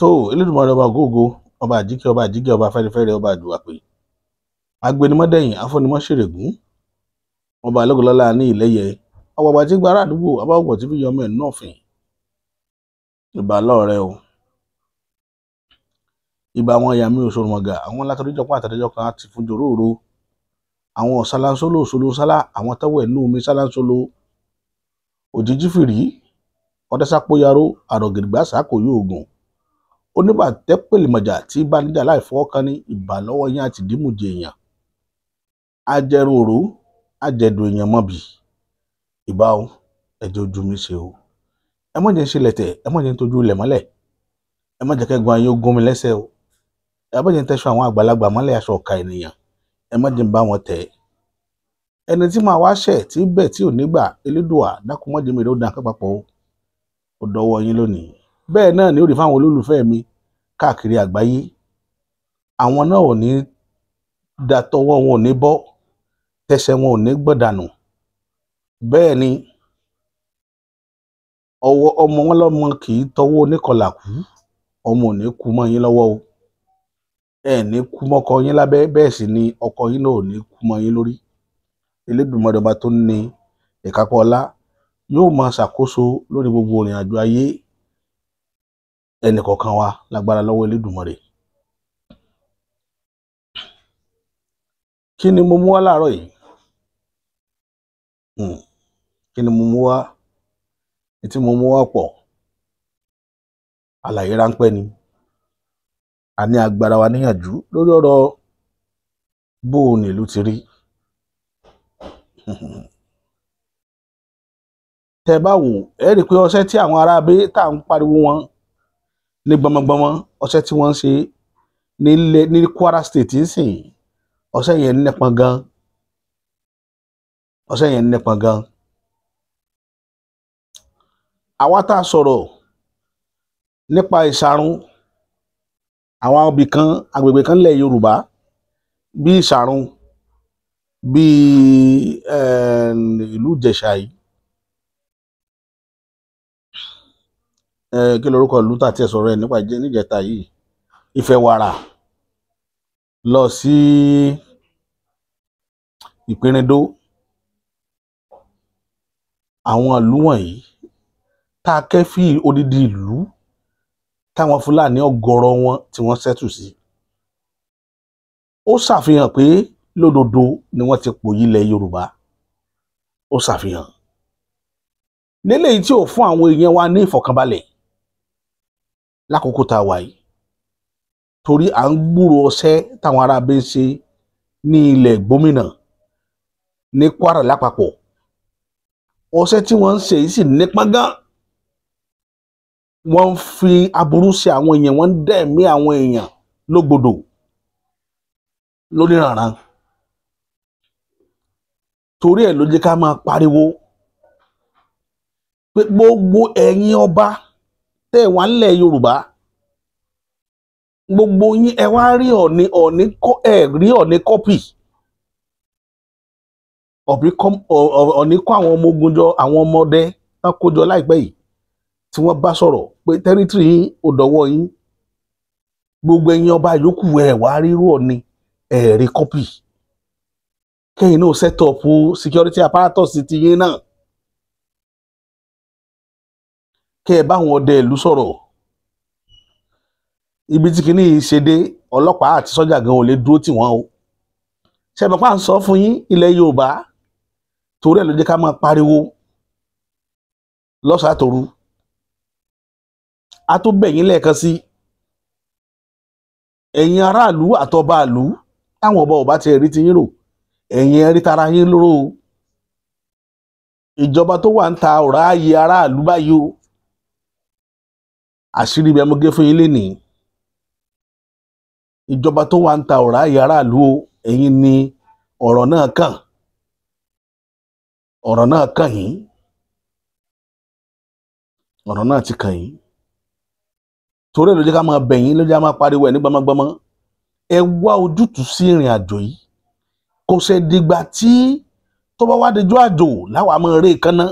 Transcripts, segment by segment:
Tó Elédùmarè ọba ògóògó, ọba àjíkẹ́, ọba àjíkẹ́, ọba fẹ́rẹ́fẹ́rẹ́, ọba àdùwàpè, agbẹnimọ́dẹ̀yìn, afọ́nimọ́ṣèrègún, ọba alógolọ́lá ní ìlẹ́yẹ, ọgbàgbà tí gba ará àdúgbò, abáwọ̀gbọ̀ tí fi yọ ọmọ ẹ̀ nọ́ọ̀fìn. Ìbà lọ́ọ̀rẹ́ o, ìbà àwọn ìyá mi òṣòròmọ̀gà, àwọn látọ̀díjọpọ̀ àtàdéjọ kan àti fún jòróòro, àwọn ọ̀sálánsóló òṣòló sálá, àwọn tọ́wọ̀ ẹ̀nú omi sálánsóló, òjìjí fìrí, ọdẹ́sápóyaró, àrògìdìgbà sàkó yóò gùn, oníbàtẹ́pẹ̀lìmọ̀jà tí bá níjà láì fọwọ́ kan ní ìbà lọ́wọ́ yín àti dìímùjẹ èèyàn, ajẹrun òró, ajẹ̀dùn èèyàn mọ́bì. Ìbà o, ẹ̀jẹ̀ ojú mi ṣe o, ẹ má jẹ́ ń ṣe lẹ̀tẹ̀, ẹ má jẹ́ ń tójú ilẹ̀ mọ́lẹ̀, ẹ má jẹ́ kẹ́gun ayé ó gún mi lẹ́sẹ̀ o, ẹ má jẹ́ ń tẹ́sọ àwọn àgbàlagbà mọ́lẹ̀ aṣọ ọ̀ka ènìyàn, ẹ má jẹ́ ń bá wọn tẹ̀. Ẹni tí màá wá ṣẹ̀ tí bẹ̀ tí ò ní gbà, Elédùà dákun má jẹ́ mi rè ó dàn ká papọ̀ o, ó dọwọ́ yín lónìí. Bẹ́ẹ̀ náà ni ó rí fáwọn olólùfẹ́ mi káàkiri àgbáyé, àwọn náà ò ní da tọwọ́ wọn ò ní bọ́, tẹsẹ̀ wọn ò ní gbọ̀dànù. Bẹ́ẹ̀ ni ọwọ́ ọmọ wọn lọ́mọ kì í tọwọ́ oníkọlà kú, ọmọ ò ní kú mọ́ yín lọ́wọ́ o, ẹ ní kú mọ́kọ yín lábẹ́, bẹ́ẹ̀ sì ni ọkọ yín náà ò ní kú mọ́ yín lórí. Elédùmarè ọba tó ní ìkápá ọlá yóò máa ṣàkóso lórí gbogbo ìrìn àjò ayé ẹnìkọ̀ọ̀kan wa lágbára lọ́wọ́ Elédùmarè. Kí ni mo mú wá láàárọ̀ yìí? Kí ni mo mú wá? Ní tí mo mú wá pọ̀, àlàyé ráńpẹ́ ni. A ní agbára wa níyànjú lórí ọ̀rọ̀ bó o nílùú ti rí. Tẹ́ bá wò ẹ rí i pé ọṣẹ tí àwọn ará abẹ tá à ń pariwo wọn ní gbọmọgbọmọ, ọṣẹ tí wọ́n ń ṣe nílé ní Kwara State ń sìn, ọṣẹ yẹn nípọn gan, ọṣẹ yẹn nípọn gan. Àwa tá a sọ̀rọ̀ nípa Ìsàrun, àwọn ibì kan, agbègbè kan nílẹ̀ Yorùbá bí Ìsàrun, bí ìlú Ìjẹ̀ṣà yìí, kí lorúkọ ìlú tá a ti sọ̀rọ̀ ẹ̀ nípa níjẹta yìí, Ìfẹ́wàrà lọ sí Ìpínrindó, àwọn ìlú wọ̀nyí tá a kẹ́fì odidi ìlú táwọn Fúlàní ọ̀gọ̀rọ̀ wọn tí wọ́n ṣẹ́tù sí. Ó ṣàfihàn pé lódodo ni wọ́n ti pòyì ilẹ̀ Yorùbá. Ó ṣàfihàn níléyìí tí ò fún àwọn èèyàn wa ní ìfọ̀kànbalẹ̀ lákòókò tá a wà yìí, torí à ń gbúrò ọṣẹ́ táwọn ará abẹ́ ń ṣe ní ilẹ̀ gómìnà ní Kwara lápapọ̀. Ọṣẹ́ tí wọ́n ń ṣe yìí sì nípọn gan. Wọ́n ń fi aburú ṣe àwọn èèyàn, wọ́n ń dẹ̀mí àwọn èèyàn lógbodò lóníranran. Torí ẹ̀ ló jẹ́ ká máa pariwo pé gbogbo ẹ̀yin ọba tẹ́ ẹ̀ wá nílẹ̀ Yorùbá, gbogbo yín ẹ wá rí Ọ̀ọ̀ni, Ọ̀ọ̀ni kọ́ ẹ̀ rí Ọ̀ọ̀ni kọ́pì, Ọ̀ọ̀ni kọ́ àwọn ọmọ ogun jọ, àwọn ọmọdé tán kó jọ láìpẹ́ yìí tí wọ́n bá sọ̀rọ̀ pé tẹ́rítìrì yín ò dọ̀wọ́ yín. Gbogbo ẹ̀yin ọba yòókù ẹ̀ wá rírú Ọ̀ọ̀ni, ẹ̀ rí kọ́pì, kẹ́yìn náà set up security apparatus ti yín náà, kẹ́ ẹ bá àwọn ọdẹ ìlú sọ̀rọ̀. Ibi tí kinní yìí ṣe dé, ọlọ́pàá àti sọ́jà gan ò lè dúró tì wọ́n o. Ṣe é bàbá ń sọ fún yín ilẹ̀ Yorùbá, torí ẹ̀ ló jẹ́ ká máa pariwo lọ́sàá tòru. A tó bẹ̀ yín lẹ́ẹ̀kan sí, ẹ̀yin aráàlú àtọba ìlú, táwọn ọba ò bá ti rí ti yín rò, ẹ̀yin ẹ rí tara yín lóró o. Ìjọba tó wà ń ta ọ̀rá ayé aráàlú báyìí o. Àṣírí ibẹ̀ mo gé fún yín lénìí. Ìjọba tó wà ń ta ọ̀rá ayé aráàlú o, ẹ̀yin ni ọ̀rọ̀ náà kàn, ọ̀rọ̀ náà kàn yín, ọ̀rọ̀ náà ti kàn yín. Torí ẹ̀ ló jẹ́ ká máa bẹ̀ yín, ló jẹ́ ká máa pariwo ẹ̀ ní gbọmọgbọmọ. Ẹ wá ojútùú sí ìrìn àjò yìí. Kò ṣe dìgbà tí tó bá wá dijọ́ àjò láwa máa ré kánná.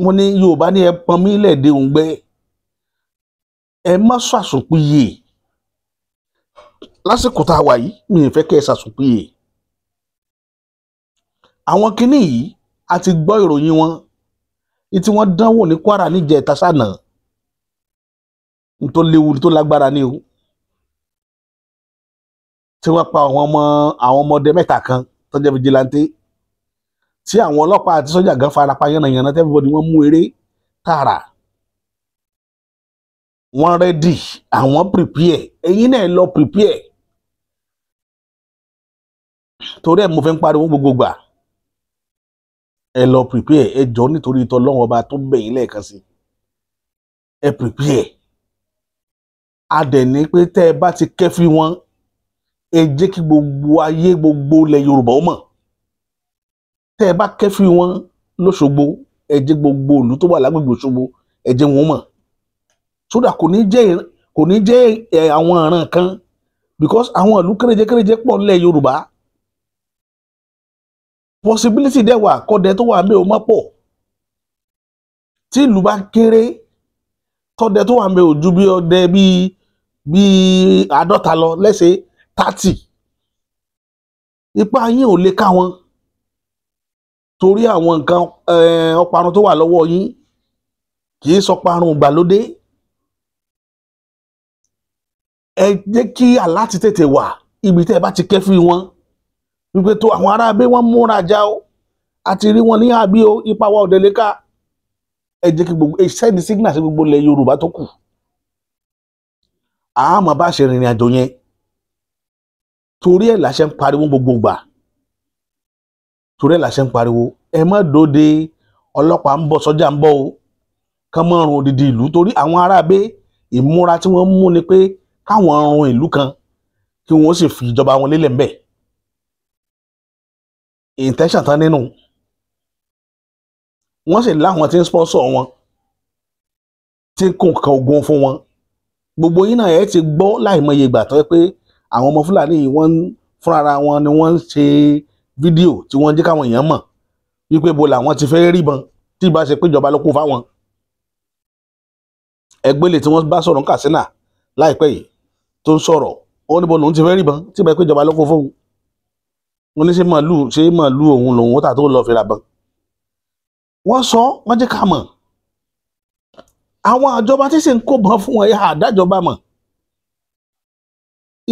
Wọ́n ní Yorùbá ní ẹ pọn mí lẹ́ẹ̀dẹ̀ òǹgbẹ, Ẹ má ṣàṣùpìyè lásìkò tá a wà yìí, mi ì fẹ́ kẹ́ ẹ ṣàṣùpìyè. Àwọn kinní yìí a ti gbọ́ ìròyìn wọn ní tí wọ́n dánwò ní Kwara níjẹta sànà, ní tó léwu ní tó lágbára ní o, tí wọ́n pa àwọn ọmọdé mẹ́ta kan tó jẹ́ vigilante, tí àwọn ọlọ́pàá àti sọ́jà gan farapa yánnayànna, tẹ́fíbọ́dì wọ́n mú eré tààrà. Wọ́n rẹ́dì, àwọn prepare, ẹ̀yin náà lọ prepare. Torí ẹ̀ mo fẹ́ ń pariwo gbogbo gbà, ẹ lọ prepare, ẹ jọ nítorí t'Ọlọ́run ọba tó bẹ̀ yín lẹ́ẹ̀kan sí, ẹ prepare. A dẹ̀ ní pé tẹ́ ẹ bá ti kẹ́fí wọn, ẹ jẹ́ kí gbogbo ayé, gbogbo ilẹ̀ Yorùbá ó mọ̀. Tẹ́ ẹ bá kẹ́fí wọn lóṣogbo, ẹ jẹ́ gbogbo ìlú tó wà lágbègbè Òṣogbo, ẹ jẹ́ wọn mọ̀. Sódà kò ní jẹ́ àwọn ìran kan, because àwọn ìlú kéréje kéréje pọ̀ nílẹ̀ Yorùbá. Possibility dẹ̀ wà kọ́dẹ tó wà ń bẹ̀ ó mọ́ pọ̀. Tí ìlú bá kéré, tọ́dẹ tó wà ń bẹ̀ ò ju bí ọdẹ bíi 50 lọ, lẹ́sẹ̀ 30. Ipa yín ò lè ká wọn torí àwọn nǹkan ọparun tó wà lọ́wọ́ yín kì í sọparun ìgbàlódé. Ẹ jẹ́ kí aláti tètè wà ibi tẹ́ ẹ bá ti kẹ́fí wọn, wípé tó àwọn ará abẹ́ wọn múra já o, àti rí wọn ní àbí o, ipa wa ò dẹ̀ lè ká. Ẹ jẹ́ kí gbogbo ẹ send signal sí gbogbo ilẹ̀ Yorùbá tó kù. Àmọ́ bá ṣe rìnrìn àjò yẹn, torí ẹ̀ la ṣe ń pariwo gbogbo gbà, torí ẹ̀ la ṣe ń pariwo. Ẹ má dóde ọlọ́pàá ń bọ̀, sọ́jà ń bọ̀ o, kán mọ́ run odidi ìlú, torí àwọn ará abẹ́ ìmúra tí wọ́n mú ni pé káwọn run ìlú kan kí wọ́n sì fi ìjọba wọn lélẹ̀ ńbẹ̀. Intention tán nínú wọ́n sì láwọn tí ń sponsor wọn, tí ń kó nǹkan ogun fún wọn. Gbogbo yín náà ẹ ti gbọ́ láìmọye ìgbà tó yẹ pé àwọn ọmọ Fúlàní yìí wọ́n fúnra wọn ni wọ́n ń ṣe fídíò tí wọ́n jẹ́ káwọn èèyàn mọ̀ wípé bo làwọn ti fẹ́ ríbọn tí ìbá ṣe pé ìjọba ló kó fáwọn. Ẹgbẹ́ lè tí wọ́n bá sọ̀rọ̀ ní Katsina láìpẹ́ yìí tó ń sọ̀rọ̀, ó ní bo lòun ti fẹ́ ríbọn tí ìbá ṣe pé ìjọba ló kó fóun. Wọ́n ní ṣé màálù òun lòun ó tà tó lọ fi ra bọn. Wọ́n sọ, wọ́n jẹ́ ká mọ̀. Àwọn àjọba tí sì ń kó bọn fún wọn, àdájọba mọ̀.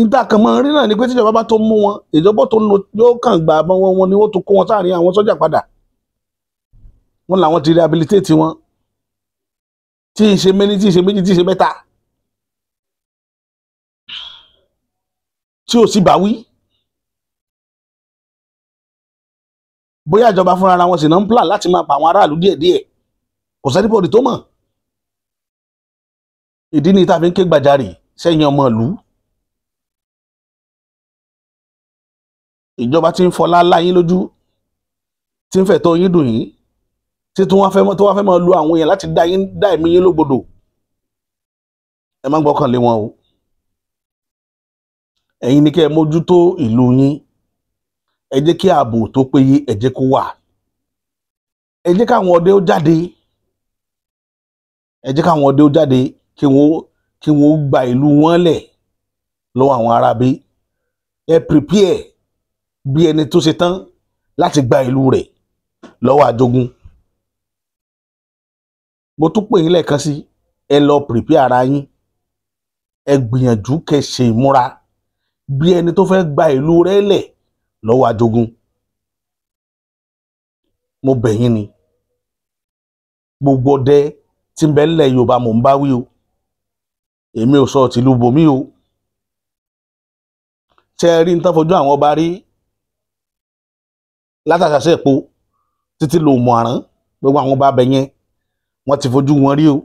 Ìta kan mọ́ rí náà ni pé tíjọba bá tó mú wọn, ìjọba tó yóò kàn gbà bọ́n wọn ni wọ́n tó kó wọn sáàrin àwọn sọ́jà padà. Wọ́n làwọn ti rehabilitate wọn, tí ì ṣe méní, tí ì ṣe méjì, tí ì ṣe mẹ́ta, tí ò sì bá wí. Bóyá ìjọba fúnra ara wọn sì náà ń plan láti máa pa àwọn aráàlú díẹ̀díẹ̀, kò sẹ́nibọ̀dì tó mọ̀. Ìdí ni tá a fi ń ké gbàjarè sẹ́yìn ọmọ ìlú. Ìjọba tí ń fọlá láyín lójú, tí ń fẹ̀tọ́ yín dùn yín, tí tó wá fẹ́ máa lu àwọn èèyàn láti dá ẹ̀mí yín lógbodò. Ẹ má gbọ́kàn lé wọn o. Ẹ̀yin ni kẹ́ ẹ mójútó ìlú yín. Ẹ jẹ́ kí ààbò tó péye, ẹ jẹ́ kó wà. Ẹ jẹ́ káwọn ọdẹ ó jáde. Ẹ jẹ́ káwọn ọdẹ ó jáde kí wọ́n gba ìlú wọn lẹ̀ lọ́wọ́ àwọn aráabí. Ẹ prepare bí ẹni tó ṣe tán láti gba ìlú rẹ̀ lọ́wọ́ àjogún. Mo tún pè yín lẹ́ẹ̀kan sí, ẹ lọ prepare ara yín. Ẹ gbìyànjú kẹ́ ṣe ìmúra bí ẹni tó fẹ́ gba ìlú rẹ̀ lẹ̀ lọ́wọ́ àjogún. Mo bẹ̀ yín ni. Gbogbo ọdẹ tí ń bẹ nílẹ̀ Yorùbá mò ń bá wí o. Èmi ò sọ tìlú bòmí o. Ṣé ẹ rí ní tán fojú àwọn ọba rí látàṣàṣe èpo títí lò mọ̀ àrán, gbogbo àwọn ọba abẹ yẹn wọ́n ti fojú wọn rí o.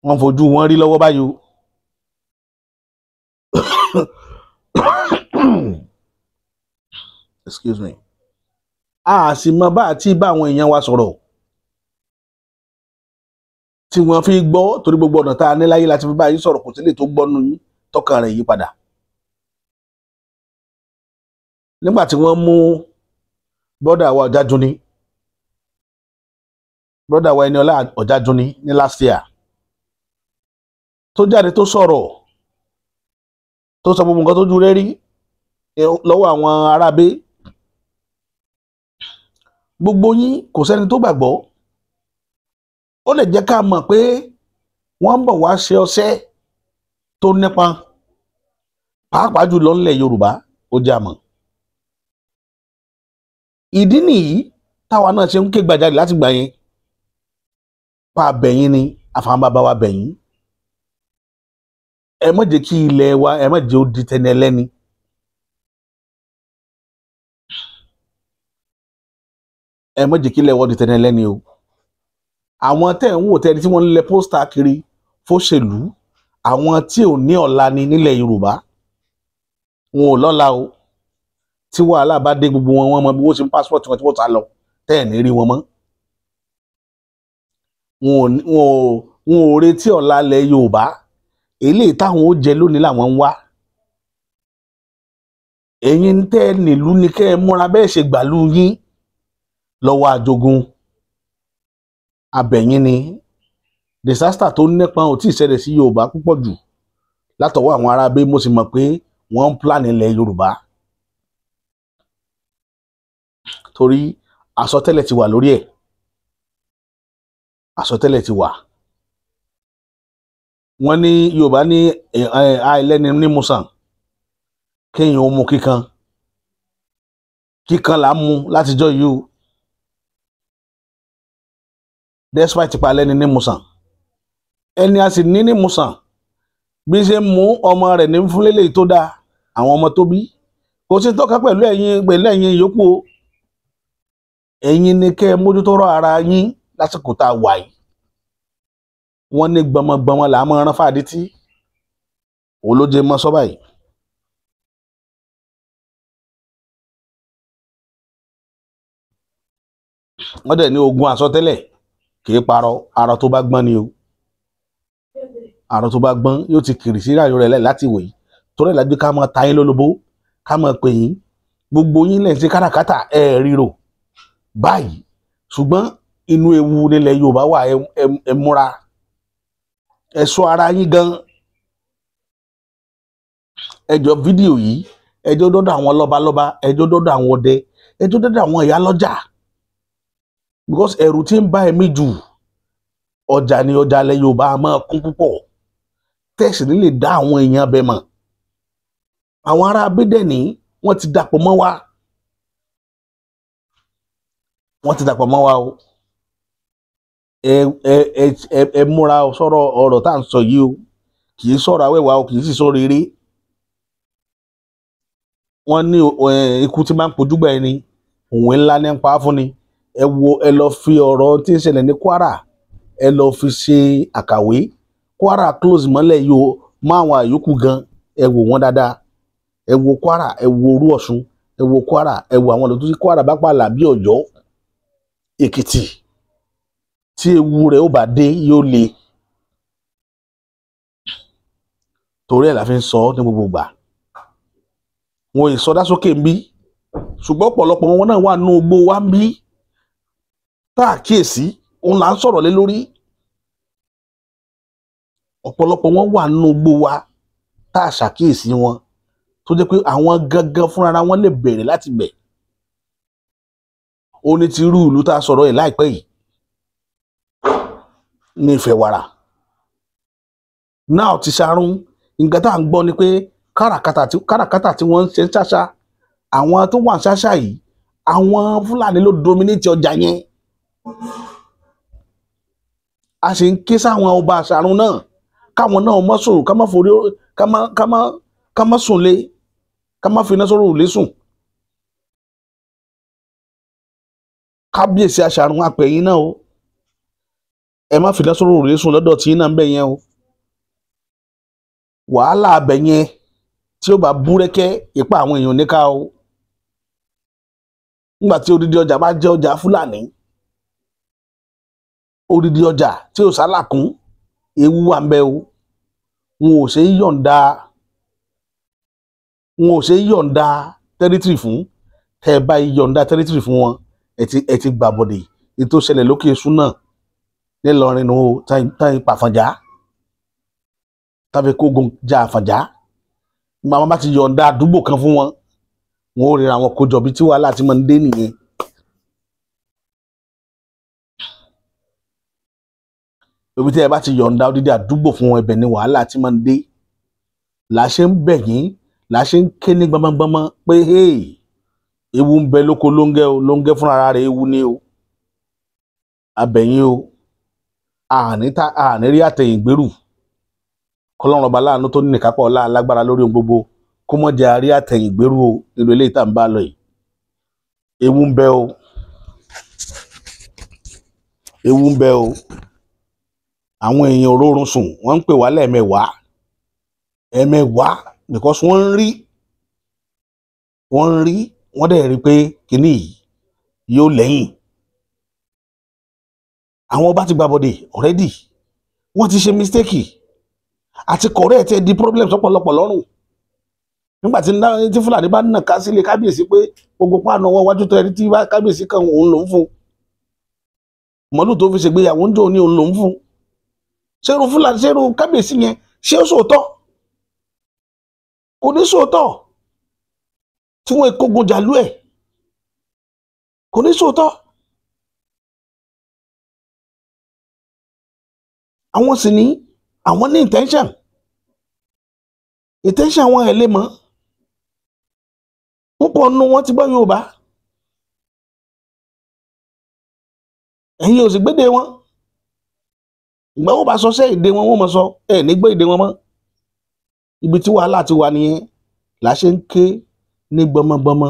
Wọ́n fojú wọn rí lọ́wọ́ báyìí o. Excuse me. A sì mọ bá àti bá àwọn èèyàn wa sọ̀rọ̀ tí wọ́n fi gbọ́, torí gbogbo ọ̀nà tá a ní láyé láti fi bá yín sọ̀rọ̀, kò sí lè tó gbọ́ nù yín tọkàn rẹ̀ yí padà. Nígbà tí wọ́n mú bọ́dà wa Ọ̀jájúní, bọ́dà wa Ẹniọlá Ọ̀jájúní ní last year, tó jáde tó sọ̀rọ̀, tó sọ gbogbo nǹkan tó ju rẹ́ rí lọ́wọ́ àwọn aráabé, gbogbo yín kò sẹ́ni tó gbàgbọ́. Ó lè jẹ́ ká mọ̀ pé wọ́n ń bọ̀ wá ṣe ọṣẹ́ tó nípa, pàápàá jùlọ ńlẹ̀ Yorùbá, ó jẹ́ àmọ́. Ìdí nìyí táwa náà ṣe ń ké gbàjarè láti gbà yẹn, pa bẹ̀yìn ni àfàwọn bàbá wa bẹ̀yìn. Ẹ má jẹ́ kí ilẹ̀ wa, ẹ má jẹ́ ó di tẹni ẹlẹ́ni. Ẹ má jẹ́ kí ilẹ̀ wa di tẹni ẹlẹ́ni o. Àwọn tẹ́ ń wò tẹ́ni tí wọ́n ń lẹ pósítà kiri fóṣèlú, àwọn tí ò ní ọ̀la ni nílẹ̀ Yorùbá, wọn ò lọ́la o. Tí wàhálà bá dé, gbogbo wọn, wọ́n mọ bí wọ́n ṣe ń pásítọ̀tì wọn tí wọ́n sá lọ, tẹ́ ẹ̀ ní rí wọn mọ́. Wọn ò retí ọ̀la ilẹ̀ Yorùbá, eléyìí táwọn ó jẹ lónìí làwọn ń wá. Ẹ̀yin tẹ́ ẹ nílùú ni kẹ́ ẹ múra bẹ́ẹ̀ ṣe gbàlú yín lọ́wọ́ àjogún abẹ̀yìn ni. Disaster tó nípọn ò tí ì ṣẹlẹ̀ sí Yorùbá púpọ̀ jù látọwọ́ àwọn aráabé. Mo sì mọ̀ pé wọ́n ń plan ilẹ̀ Yorùbá, torí àsọtẹ́lẹ̀ ti wà lórí ẹ̀, àsọtẹ́lẹ̀ ti wà. Wọ́n ní Yorùbá ní àìlẹ́ni ní musan kéèyàn ó mu kíkan kíkan là ń mu látijọ́ yìí o, despite pa lẹ́ni ní musan, ẹni a sì ní ní musan bí ṣe ń mú ọmọ rẹ̀ ní fúnlélẹ̀ tó dáa, àwọn ọmọ tó bí kò sí tọ́ka pẹ̀lú ẹ̀yin, pẹ̀lú ẹ̀yin yòókù o. Ẹ̀yin ni kẹ́ ẹ mójútó rọ ara yín lásìkò tá a wà yìí. Wọ́n ní gbọmọgbọmọ là á mọ rán fàdítì, òun ló jẹ mọ́ sọ́bà yìí. Wọ́n dẹ̀ ní ogun àsọtẹ́lẹ̀ kì í parọ́, arọ tó bá gbọ́n ni o. Arọ tó bá gbọ́n yóò ti kiri sí ìrìnàjò rẹ̀ láti wòye. Torí ẹ̀ lájú ká máa ta yín lólobó, ká máa pè yín, gbogbo yín lẹ̀ ń ṣe káràkátà ẹ̀ ríro báyìí. Ṣùgbọ́n inú ewu nílẹ̀ Yorùbá wà, ẹ múra, ẹ ṣọ́ ara yín gan. Ẹ jọ fídíò yìí, ẹ jọ dọ́dọ̀ àwọn lọ́balọ́ba, ẹ jọ dọ́dọ̀ àwọn ọdẹ, ẹ jọ dọ́dọ̀ àwọn ìyá lọ́jà, because ẹ̀rù tí ń bá ẹ̀mí jù ọjà ni. Ọjà ilẹ̀ Yorùbá máa kún púpọ̀, tẹ̀sí ní lè dá àwọn èèyàn abẹ mọ̀. Àwọn ará abídẹ́ni wọ́n ti dàpọ̀ mọ́ wa, wọ́n ti dàpọ̀ mọ́ wa o. Ẹ ẹ ẹ ẹ múra sọ̀rọ̀ ọ̀rọ̀ tá à ń sọ yìí o, kì í sọ̀rọ̀ awẹ́wà o, kì í sì sọ̀rọ̀ eré. Wọ́n ní ikú tí máa ń pojúgbà ẹni, òun ńlá ní ń pa á fún ni. Ẹ wo, ẹ lọ fi ọ̀rọ̀ tí ń ṣẹlẹ̀ ní Kwara, ẹ lọ fi ṣe àkàwé. Kwara close mọ́lẹ̀ yìí o, mọ́ àwọn àyókù gan, ẹ wò wọ́n dáadáa. Ẹ wo Kwara, ẹ wo orú Ọ̀ṣun, ẹ wo Kwara, ẹ wo àwọn ọ̀dọ́ tó ti Kwara bá pààlà bí Ọ̀yọ́, Èkìtì, tí ewu rẹ̀ ó bá dé yóò le. Torí ẹ̀ la fi ń sọ ní gbogbo ìgbà, wọn ì sọdá sókè ń bí, ṣùgbọ́n ọ̀pọ̀lọpọ̀ wọn náà wà nínú igbó wa ń bí tá a kíyèsí, òun là ń sọ̀rọ̀ lé lórí. Ọ̀pọ̀lọpọ̀ wọn wà nínú igbó wa tá a ṣàkíyèsí wọn, tó jẹ́ pé àwọn gangan fúnra wọn lè bẹ̀rẹ̀ láti bẹ̀. Ó ní ti irú ìlú tá a sọ̀rọ̀ yìí láìpẹ́ yìí ní Ìfẹ̀wàrà náà ti ṣarún. Nǹkan tá à ń gbọ́ ni pé káràkátà tí wọ́n ń ṣe ń ṣáṣá, àwọn tó wà ń ṣáṣá yìí, àwọn Fúlàní ló dominate ọjà yẹn. A sì ń ké sáwọn ọba àṣàrun náà, káwọn náà mọ́ sùn, ká má forí, ká má sùn lé, ká má fi iná sọ̀rọ̀ òlé sùn. Kábíyèsí àṣàrun apẹ̀yìn náà o, ẹ má fi iná sọ̀rọ̀ òlé sùn lọ́dọ̀ tí iná ń bẹ̀ yẹn o. Wàhálà abẹ yẹn tí ó bá búrẹ́kẹ́, ipa àwọn èèyàn níka o. Nígbà tí odidi ọjà bá jẹ́ ọjà Fúlàní, odidi ọjà tí ò sálàkún, ewu wà ń bẹ o. Wọn ò ṣe é yọ̀ǹda, wọn ò ṣe é yọ̀ǹda tẹ́rítìrì fún. Tẹ́ ẹ bá yọ̀ǹda tẹ́rítìrì fún wọn, ẹ ti gbàbọ̀dè. Ètò ìṣẹ̀lẹ̀ lókè súnà nílọrin nù táyìn pàfọ̀njá. Tàbí kógun ja Àfọ̀njá, nígbà wọn bá ti yọ̀ǹda àdúgbò kan fún wọn, wọn ò ríra wọn kójọ bí tí wàhálà ti máa ń dé nìyẹn. Ibi tí ẹ bá ti yọ̀ǹda odidi àdúgbò fún wọn, ibẹ̀ ni wàhálà ti máa ń dé. Là ṣe ń bẹ̀ yín, là ṣe ń ké ní gbọmọgbọmọ pé hey, ewu ń bẹ lóko lóńgẹ́ o, lóńgẹ́ fúnra rẹ̀ ewu ni o. Abẹ̀yìn o, àní rí àtẹ̀yìn gbèrú. Kọlọ́run ọba láàánú tó ní ìkápá ọlá alágbára lórí ohun gbogbo kó mọ̀ jẹ́ àrí àtẹ̀yìn gbèrú o nínú eléyìí tá à ń bá lọ yìí. Ewu ń bẹ o, ewu ń bẹ o. Àwọn èèyàn òrórun sùn, wọ́n ń pè wá lẹ́ẹ̀mẹwàá ẹ̀mẹwàá because wọ́n ń rí, wọ́n ń rí, wọ́n dẹ̀ rí pé kinní yìí yóò lẹ́yìn. Àwọn ọba ti gbàbọ̀dè already, wọ́n ti ṣe mistake àti correct ẹ di problem sọ́pọ̀lọpọ̀ lọ́rùn. Nígbà tí Fúlàní bá nà ká sílé kábíyèsí pé gbogbo páànù ọwọ́ wájú tó ẹni tí kábíyèsí kan òun lòún fún, mọ́lù tó fi ṣègbéyàwó ń jò ní òun lòún fún. Ṣerú Fúlàní, ṣerú kábíyèsí yẹn, ṣé ó sòótọ́? Kò ní sòótọ́. Tí wọ́n kógun jàlú ẹ̀, kò ní sòótọ́. Àwọn sì ní àwọn ní intention, intention àwọn ẹ̀ lè mọ̀. Púpọ̀ nínú wọn ti gbọ́ Yorùbá, ẹ̀yin ò sì gbédè wọn. Ìgbà wọn bá sọ sẹ́ èdè wọn, wọ́n mọ̀ sọ ẹ̀ ní gbé èdè wọn mọ́. Ibi tí wàhálà ti wà nìyẹn. Là ṣe ń ké ní gbọmọgbọmọ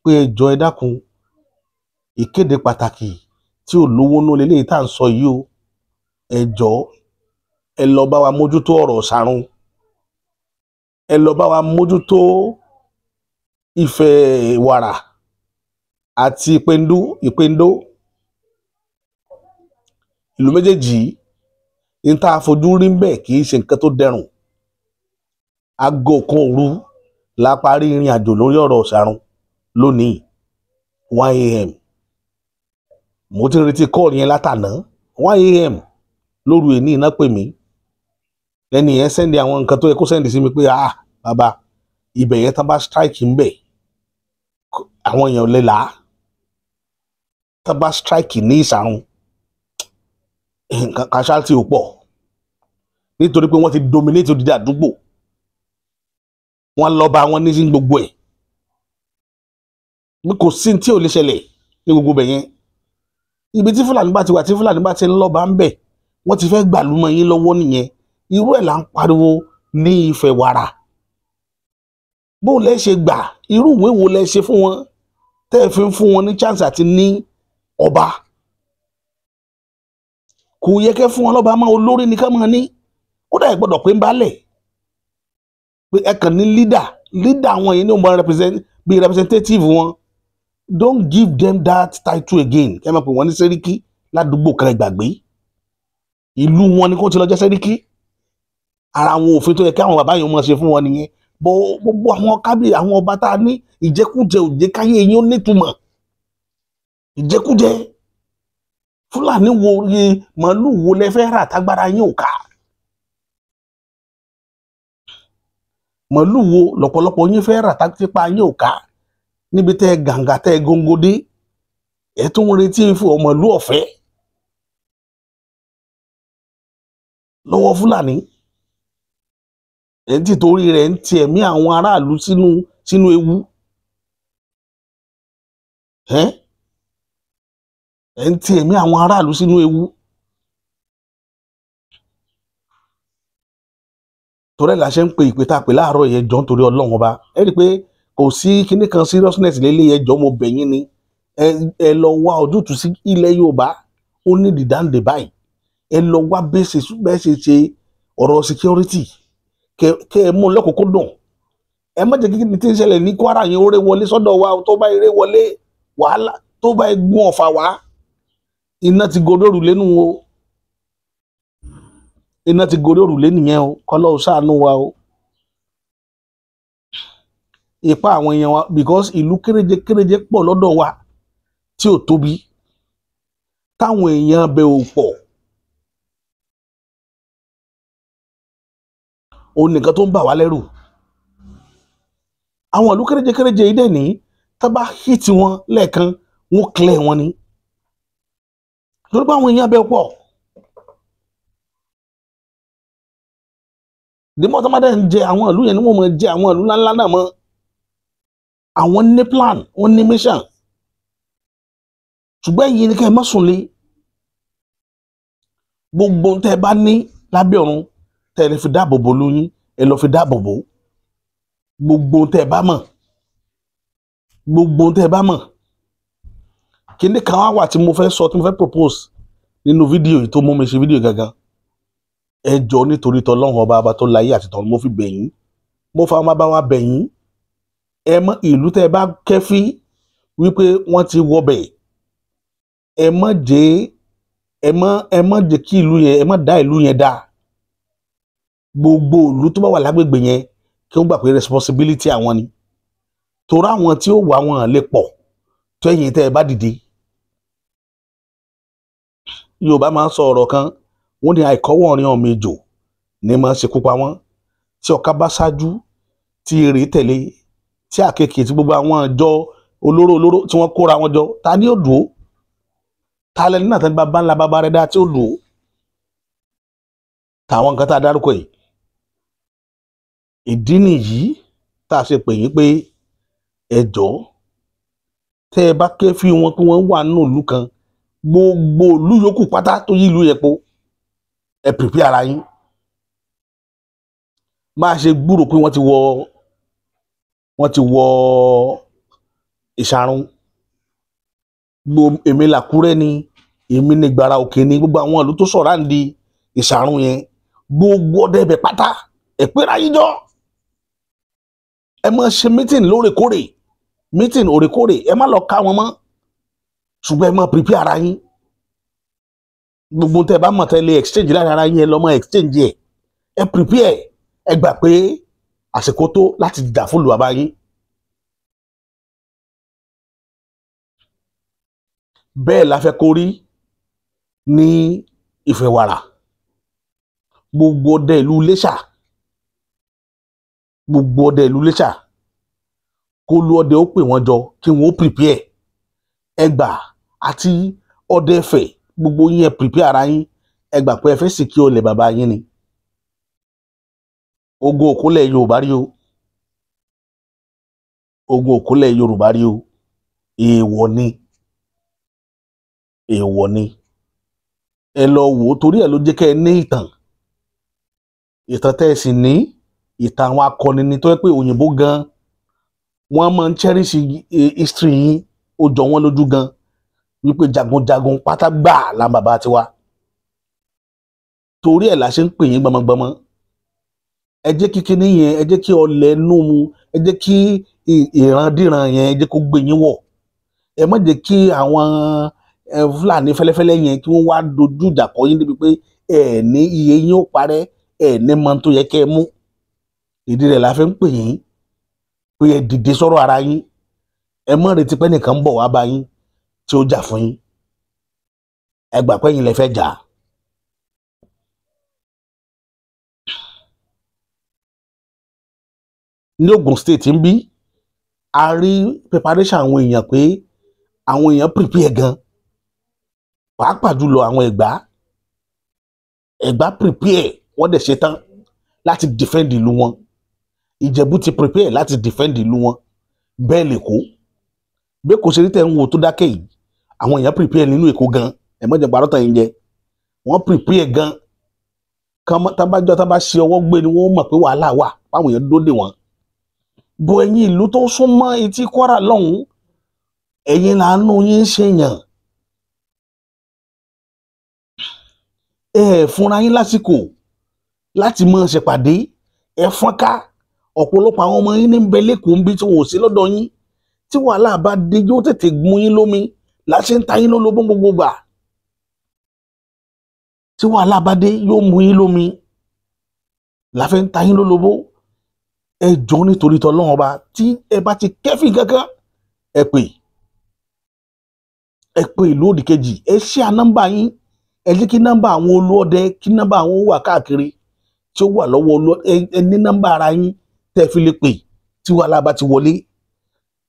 pé ẹ jọ̀ọ́ ẹ dákun, ìkéde pàtàkì tí ò lówó nú leléyìí tá à ń sọ yìí o. Ẹ jọ̀ọ́ ẹ lọ bá wa mójútó ọ̀rọ̀ Ṣàrun, ẹ lọ bá wa mójútó Ifẹ̀ Wàrà àti Ìpendú, Ìpendó, ìlú méjèèjì ní tá a fojú rí ń bẹ̀ kì í ṣe nǹkan tó dẹrùn. Aago kan òru la parí ìrìn àjò lórí ọ̀rọ̀ Ṣàrun lónìí, 1 a.m. Mo ti ń retí kọ́ọ̀lù yẹn látàná, 1 a.m. lóru èní iná pè mí. Lẹ́ni yẹn sẹ́ndì àwọn nǹkan tó yẹ kó sẹ́ndì sí mi pé ah bàbá, ibẹ̀ yẹn tán bá strike ń bẹ̀, àwọn èèyàn lè là á. Tán bá strike ní Ìsàrun, nǹkan casualty ò pọ̀, nítorí pé wọ́n ti dominate odidi àdúgbò, wọ́n lọ bá wọn ní sí gbogbo ẹ̀. Kò sí tí ò lè ṣẹlẹ̀ ní gbogbo bẹ̀ yẹn. Ibi tí Fúlàní bá ti wà, tí Fúlàní bá ti ń lọ́ba ń bẹ̀, wọ́n ti fẹ́ gbàlúmọ̀ yín lọ́wọ́ nìyẹn. Irú ẹ̀ là ń pariwo ní Ifẹ̀ Wàrà. Bó lẹ ṣe gbà, irú ìwé wo lẹ ṣe fún wọn tẹ́ ẹ fi ń fún wọn ní chance àti ní ọba? Kò yẹ kẹ́ fún wọn lọ́ba mọ́, olórí ni ká máa ní. Kódà ẹ gbọ́dọ̀ pé ń balẹ̀ pé ẹ kàn ní leader, leader àwọn yìí ní òun represent bí representative wọn. Don't give them that title again. Kẹ́ ẹ máa pè wọ́n ní sẹ́ríkì ládùúgbò kan, ẹ gbàgbé. Ìlú wọn ni kó ti lọ jẹ́ sẹ́ríkì. Ara àwọn òfin tó yẹ kí àwọn bàbá yìí máa ṣe fún wọn nìyẹn. Bọ́ gbogbo àwọn kábíyè, àwọn ọba tá a ní, ìjẹkújẹ ò jẹ́ káyé yín ó nítumọ̀. Ìjẹkújẹ Fúlàní wo ni màálù wo lẹ fẹ́ rà tágbára yín ò ká? Màálù wo lọ́pọ̀lọpọ̀ yín fẹ́ rà tápá yín ò ká? Níbi tẹ́ gàǹgà tẹ́ góńgó dé, ẹ tún ń retí fún ọmọlú ọ̀fẹ́ lọ́wọ́ Fúlàní. Ẹ̀ ń tìtorí rẹ̀ ń ti ẹ̀mí àwọn aráàlú sínú ewu. Ẹ̀ ń ti ẹ̀mí àwọn aráàlú sínú ewu. Torí ẹ̀ la ṣe ń pe ìpè tá a pè láàárọ̀ yẹn, jọ nítorí Ọlọ́run ọba. Ẹ rí i pé kò sí kinní kan seriousness lélẹ̀ yẹn, jọ mo bẹ̀ yín ni. Ẹ lọ wá ojútùú sí ilẹ̀ Yorùbá, ó ní dìdáǹdè báyìí. Ẹ lọ wá bẹ́ẹ̀ ṣe ṣe ọ̀rọ̀ security kẹ ẹ mú lọ́kùnkúndùn. Ẹ má jẹ́ kí ní tí ń ṣẹlẹ̀ ní Kwara yẹn ó ré wọlé sọ́dọ̀ wa. Tó bá eré wọlé wàhálà, tó bá gún ọ̀fà wá, iná ti gorí òrùlé nù o. Iná ti gorí òrùlé nìyẹn o. Kọ́lọ́ ṣàánú wa o. Ipa àwọn èèyàn wa, because ìlú kéréje kéréje pọ̀ lọ́dọ̀ wa tí ò tóbi, táwọn èèyàn bẹ ò pọ̀. Òun nìkan tó ń bà wá lẹ́rù. Àwọn ìlú kéréje kéréje yìí dẹ̀ ní tá bá hit wọn lẹ́ẹ̀kan, wọ́n clear wọn ni, torí pé àwọn èèyàn abẹ́ pọ̀. Dìmọ́ tó má dẹ̀ ń jẹ àwọn ìlú yẹn ni wọ́n mọ̀ jẹ àwọn ìlú ńláńlá náà mọ́. Àwọn ní plan, wọ́n ní mission, ṣùgbọ́n ẹ̀yin ni ká ẹ má sùn lé. Gbogbo ohun tẹ́ ẹ bá ní lábẹ́ ọ̀run tẹ́ ẹ lè fi dáàbò bò lóyún, ẹ lọ fi dáàbò bò. Gbogbo ohun tẹ́ ẹ bá mọ̀, gbogbo ohun tẹ́ ẹ bá mọ̀. Kíní kan wá wà tí mo fẹ́ sọ, tí mo fẹ́ propose nínú fídíò yìí tó mú mi ṣe fídíò gangan. Ẹ jọ, nítorí tọlọ́run ọba ọba tó láyé àti tọ̀run, mo fi bẹ̀ yín, mo fa ọmọ bá wa bẹ̀ yín. Ẹ mọ ìlú tẹ́ ẹ bá kẹ́fí wípé wọ́n ti wọbẹ̀, ẹ má jẹ́ ẹ má jẹ́ kí ìlú yẹn, ẹ má dá ìlú yẹn dá. Gbogbo ìlú tó bá wà lágbègbè yẹn, kí wọ́n gbà pé responsibility àwọn ni, torí àwọn tí ó wà wọn lè pọ̀ tó ẹ̀yin tẹ́ ẹ bá dìde. Yorùbá máa ń sọ ọ̀rọ̀ kan, wọ́n ní àìkọ́wọ̀ọ́rìn ọmọ ejò ní máa ń ṣekú pa wọ́n. Tí ọ̀ka bá ṣáájú, tí èrè tẹ̀lé, tí àkekèé, tí gbogbo àwọn ìjọ olóró olóró tí wọ́n kóra wọn jọ, ta ni ó dùn ó? Ta lẹni náà tẹ́ni bàbá ńlá bàbá rẹ̀ dá tí ó dùn ó? Tàwọn nǹkan tá a dárúkọ yìí, ìdí nìyí tá a ṣe pè yín pé ẹ jọ̀ọ́, tẹ́ ẹ bá ké fi wọn pé wọ́n wà nínú ìlú kan, gbogbo ìlú yòókù pátá tó yí ìlú yẹn po, ẹ prepare ara yín. Máa ṣe gbúrò pé wọ́n ti wọ Ìṣàrun, gbogbo èmi làkúrẹ́ ni, èmi ní Gbàrà Òkè ni, gbogbo àwọn ìlú tó sọ̀rọ̀ àǹdí Ìṣàrun yẹn, gbogbo ọdẹ ibẹ̀ pátá, ẹ péra yín jọ, ẹ máa ṣe meeting lóòrèkóòrè, meeting òrèkóòrè. Ẹ má lọ ká wọn mọ́, ṣùgbọ́n ẹ máa prepare ara yín. Gbogbo tẹ́ ẹ bá mọ̀ tẹ́ lè exchange láàrin ara yín, ẹ lọ mọ́ exchange ẹ. Ẹ prepare, ẹ gbà pé àsìkò tó láti jà fún bàbá yín. Bẹ́ẹ̀ la fẹ́ kó rí ní Ìfẹ̀wàrà, gbogbo ọdẹ ìlú Iléṣà, gbogbo ọdẹ ìlú Iléṣà, kó lu ọdẹ ó pè wọ́n jọ kí wọ́n ó prepare. Ẹgbà àti ọdẹ Ifẹ̀, gbogbo yín, ẹ prepare ara yín. Ẹ gbà pé ẹ fẹ́ secure ilẹ̀ bàbá yín ni. Ogun òkúlẹ̀ Yorùbá rí o, ogun òkúlẹ̀ Yorùbá rí o. Èèwọ̀ ni, èèwọ̀ ni. Ẹ lọ wò ó, torí ẹ ló jẹ́ kẹ́ ẹ ní ìtàn. Ìtàn tẹ́ ẹ sì ní, ìtàn àwọn akọni ni, tó yẹ pé òyìnbó gan wọ́n máa ń cherish history yín. Ó jọ wọ́n lójú gan wípé jagunjagun pátá gbà la bàbá tiwa. Torí ẹ̀ la ṣe ń pè yín gbọmọgbọmọ. Ẹ jẹ́ kí kíní yẹn, ẹ jẹ́ kí ọlẹ̀ nú mu, ẹ jẹ́ kí ìrandíran yẹn, ẹ jẹ́ kó gbé yín wọ̀. Ẹ má jẹ́ kí àwọn Fúlàní fẹ́lẹ́fẹ́lẹ́ yẹn kí wọ́n wá dojú ìjà kọ yín débi pé ẹ ní iye yín ó parẹ́, ẹ ní mọ tó yẹ kẹ́ ẹ mú. Ìdí rẹ̀ la fi ń pè yín pé ẹ dìde sọ̀rọ̀ ara yín. Ẹ má retí pé nìkan ń bọ̀ wá bá yín tí ó jà fún yín. Ẹ gbà pé ẹ̀yin lẹ fẹ́ jà. Ní Ogun State ń bí, a rí preparation àwọn èèyàn pé àwọn èèyàn prepare gan, pàápàá jùlọ àwọn Ẹ̀gbá. Ẹ̀gbá prepare, wọ́n dẹ̀ ṣetán láti defend ìlú wọn. Ìjẹ̀bú ti prepare láti defend ìlú wọn. Bẹ́ẹ̀ lÈkó, bí kò ṣe rí tẹ̀ ń wo tó dákẹ́ yìí, àwọn èèyàn prepare nínú Èkó gan. Ẹ̀ mọ̀jẹ̀ parọ́ tàn yín jẹ, wọ́n prepare gan. Tábàjọ́ tá bá ṣe ọwọ́ gbé ni wọ́n mọ̀ pé wàhálà wà báwọn èèyàn dóde wọn bọ. Ẹ̀yin ìlú tó súnmọ́ etí Kwara lọ́hùn-ún, ẹ̀yin làánú yín ń ṣèyàn. Ẹ fúnra yín lásìkò láti máa ṣèpàdé, ẹ fọ́nká. Ọ̀pọ̀lọpọ̀ àwọn ọmọ yín ní bẹ lẹ́kọ̀ọ́ ń bí tí wọn ò sí lọ́dọ̀ yín. Tí wàhálà bá dé, yóò tètè mú yín lómi láṣẹ ń ta yín lólobó gbogbo gbà. Tí wàhálà bá dé, yóò mú yín lómi láfẹ́ ń ta yín lólobó. Ẹ jọ, nítorí tọlọ́run ọba, tí ẹ bá ti kẹ́fìn kankan, ẹ pè ìlú òdì kejì, ẹ ṣí à nọ́mbà yín. Ẹ jẹ́ kí nọ́mbà àwọn olúọdẹ, kí nọ́mbà àwọn wà káàkiri. tí ó wà lọ́wọ́ ẹ ní nọ́mbà ara yín tẹ́ fi lè pè tí wàhálà bá ti wọlé,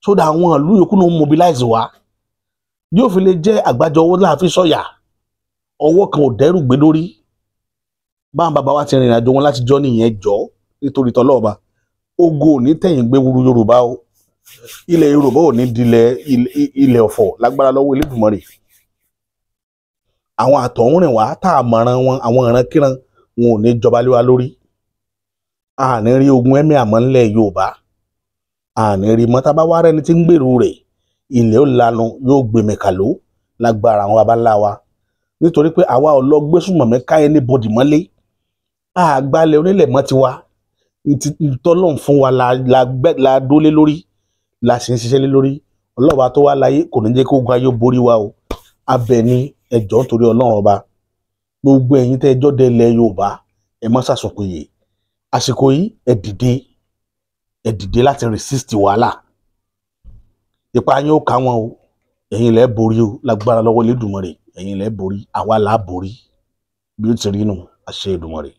sódà àwọn ìlú yòókù náà mobilize wa, yóò fi lè jẹ́ àgbájọ owó láàfin sọ̀yà. Ọwọ́ kan ò dẹ́rù gbé lórí. Báwọn bàbá wa ti rìnrìn àjò wọn láti jọ́ nìyẹn, jọ́ nítorí tọ́lọ́ọ̀ba. Ogo ò ní tẹ̀yìn gbé wuru Yorùbá o. Ilẹ̀ Yorùbá ò ní dilẹ̀ ilẹ̀ ọ̀fọ̀ lágbára lọ́wọ́ Elédùmarè. Àwọn àtọ̀húnrìn wá tá a mọ̀ràn wọn, àwọn ìrankíran wọn ò ní jọba lé wa lórí. A ní rí ogun ẹ̀mí àmọ́ ńlẹ̀ Yorùbá, a ní rí mọ́. Tá a bá wá rẹ́ni tí ń gbèrú rẹ̀, ilẹ̀ ó lanu, yóò gbé mẹ́kàló lágbára àwọn baba ńlá wa. Nítorí pé àwa ò lọ gbésùmọ̀mí ká anybody mọ́lé, àgbálẹ̀ onílẹ̀ mọ́ tiwa. Ntọ́lọ́n fún wa la dólé lórí, la sì ń ṣiṣẹ́ lé lórí. Ọlọ́ba tó wá láyé kò ní jẹ́ kó gun ayé borí wa o. Abẹ ní ẹjọ́ nítorí Ọlọ́run ọba. Gbogbo ẹ̀yin tẹ́ ẹjọ́ dé ilẹ̀ Yorùbá, ẹ má ṣàṣọpìyè. Àsìkò yìí, ẹ dìde, ẹ dìde láti resist wàhálà. Ipa yín ó ká wọn o. Ẹ̀yin lẹ borí o lágbára lọ́wọ́ Elédùmarè. Ẹ̀yin lẹ borí, àwa là á borí. Bí ó ti rí nù, àṣẹ Èdùmàrè.